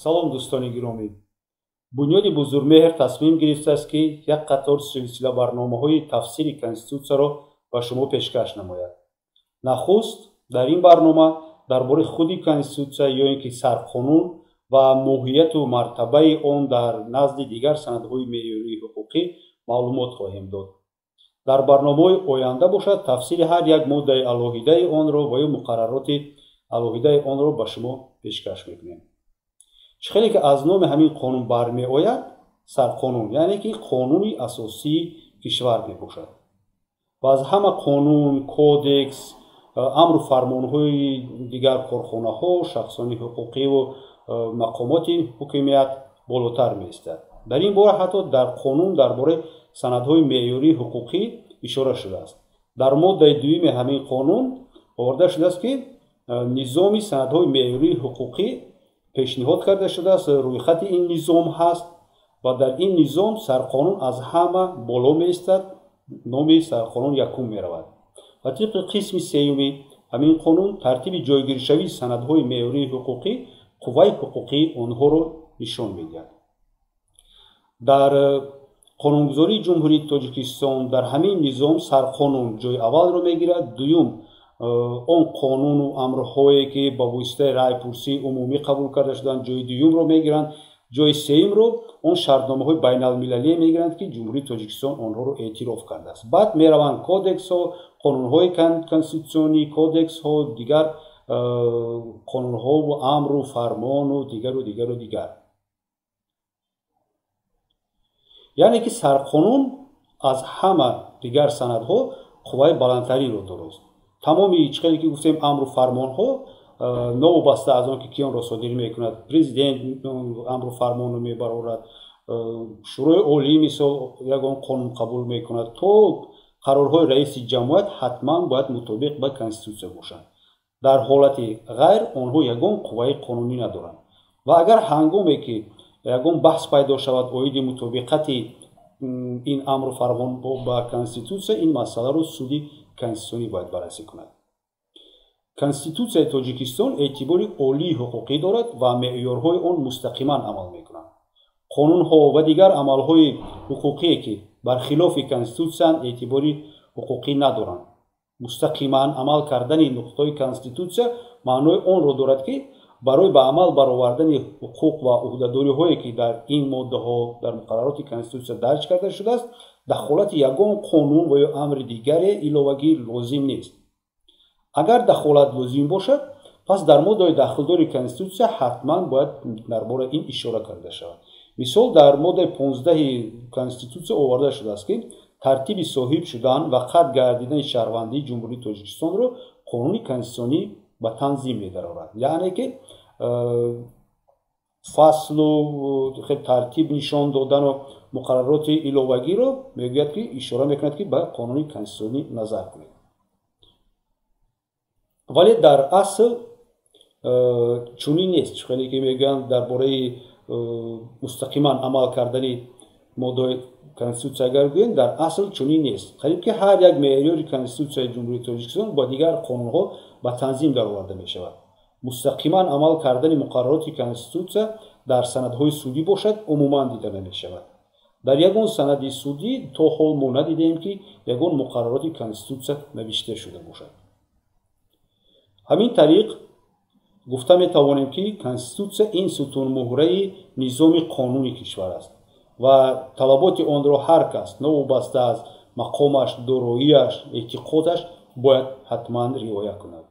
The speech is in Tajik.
Салом, дӯстони гиромӣ. Бунёди Бузургмеҳр тасмим гирифтааст, ки як қатор силсила барномаҳои тафсири Конститутсияро ба шумо пешкаш намояд. Нахуст дар ин барнома дар бораи худи Конститутсия ё ин ки сарқонун ва моҳияту мартабаи он дар назди дигар санадҳои меъёрии ҳуқуқӣ маълумот хоҳем дод. Дар барномаҳои оянда бошад, тафсири ҳар як моддаи алоҳидаи онро ва ё муқаррароти алоҳидаи онро ба шумо пешкаш мекунем. Чӣ хеле ки аз номи ҳамин қонун бармеояд, сарқонун, яъне ки қонуни асосии кишвар мебошад ва аз ҳама қонун, кодекс, амру фармонҳои дигар корхонаҳо, шахсони ҳуқуқиву мақомоти ҳукумият болотар меистад. Дар ин бора ҳатто дар қонун дар бораи санадҳои меъёрии ҳуқуқӣ ишора шудааст. Дар моддаи дуюми ҳамин қонун оварда шудааст, ки низоми санадҳои меъёрии ҳуқуқӣ пешниҳод карда шудааст, рӯйхати ин низом ҳаст ва дар ин низом сарқонун аз ҳама боло меистад, номи сарқонун якум меравад. Ва тибқи қисми сеюми ҳамин қонун тартиби ҷойгиршавии санадҳои меъёрии ҳуқуқӣ қувваи ҳуқуқии онҳоро нишон медиҳад. Дар қонунгузории Ҷумҳурии Тоҷикистон дар ҳамин низом сарқонун ҷои аввалро мегирад, дуюм он қонуну амрҳое, ки ба воситаи раъйпурсии умумӣ қабул карда шуданд, ҷои дуюмро мегиранд, ҷои сеюмро он шартномаҳои байналмилалие мегиранд, ки Ҷумҳурии Тоҷикистон онҳоро эътироф кардааст. Баъд мераванд кодексҳо, қонунҳои конститутсионӣ, кодексҳо, дигар қонунҳову амру фармону дигару дигару дигар. Яъне ки сарқонун аз ҳама дигар санадҳо қувваи баландтаринро дорост. Тамоми чӣ хеле ки гуфтем, амру фармонҳо, новобаста аз он ки ки онро содир мекунад, президент амру фармонро мебарорад, Шӯрои Олӣ мисол ягон қонун қабул мекунад, то қарорҳои раиси ҷамоат ҳатман бояд мутобиқ ба Конститутсия бошанд. Дар ҳолати ғайр онҳо ягон қувваи қонунӣ надоранд. Ва агар ҳангоме ки ягон баҳс пайдо шавад оиди мутобиқати ин амру фармон ба Конститутсия, ин масъаларо суди конститутсионӣ бояд баррасӣ кунад. Конститутсияи Тоҷикистон эътибори олии ҳуқуқӣ дорад ва меъёрҳои он мустақиман амал мекунанд. Қонунҳо ва дигар амалҳои ҳуқуқие, ки бар хилофи Конститутсияанд, эътибори ҳуқуқӣ надоранд. Мустақиман амал кардани нуқтаҳои Конститутсия маънои онро дорад, ки барои ба амал баровардани ҳуқуқ ва ӯҳдадориҳое, ки дар ин моддаҳо дар муқаррароти Конститутсия дарҷ карда шудааст, дахолати ягон қонун ва ё амри дигаре иловагӣ лозим нест. Агар дахолат лозим бошад, пас дар моддаҳои дахлдори Конститутсия ҳатман бояд дар бораи ин ишора карда шавад. Мисол, дар моддаи 15 Конститутсия оварда шудааст, ки тартиби соҳиб шудан ва қатъ гардидани шаҳрвандии Ҷумҳурии Тоҷикистонро қонуни конститутсионӣ ба танзим медарорад. Яъне ки фаслу тартиб нишон додану муқаррароти иловагиро мегӯяд, ки ишора мекунад, ки ба қонуни конститутсионӣ назар кунед. Вале дар асл чунин нест. Чунхеле ки мегӯянд, дар бораи мустақиман амал кардани моддаҳои Конститутсия агар гӯем, дар асл чунин нест. Қариб ки ҳар як меъёри Конститутсияи Ҷумҳурии Тоҷикистон бо дигар қонунҳо ба танзим дароварда мешавад. Мустақиман амал кардани муқаррароти Конститутсия дар санадҳои судӣ бошад, умуман дида намешавад. Дар ягон санади судӣ то ҳол мо надидаем, ки ягон муқаррароти Конститутсия навишта шуда бошад. Ҳамин тариқ гуфта метавонем, ки Конститутсия ин сутунмуҳраи низоми қонуни кишвар аст ва талаботи онро ҳар кас новобаста аз мақомаш, дороияш, эътиқодаш бояд ҳатман риоя кунад.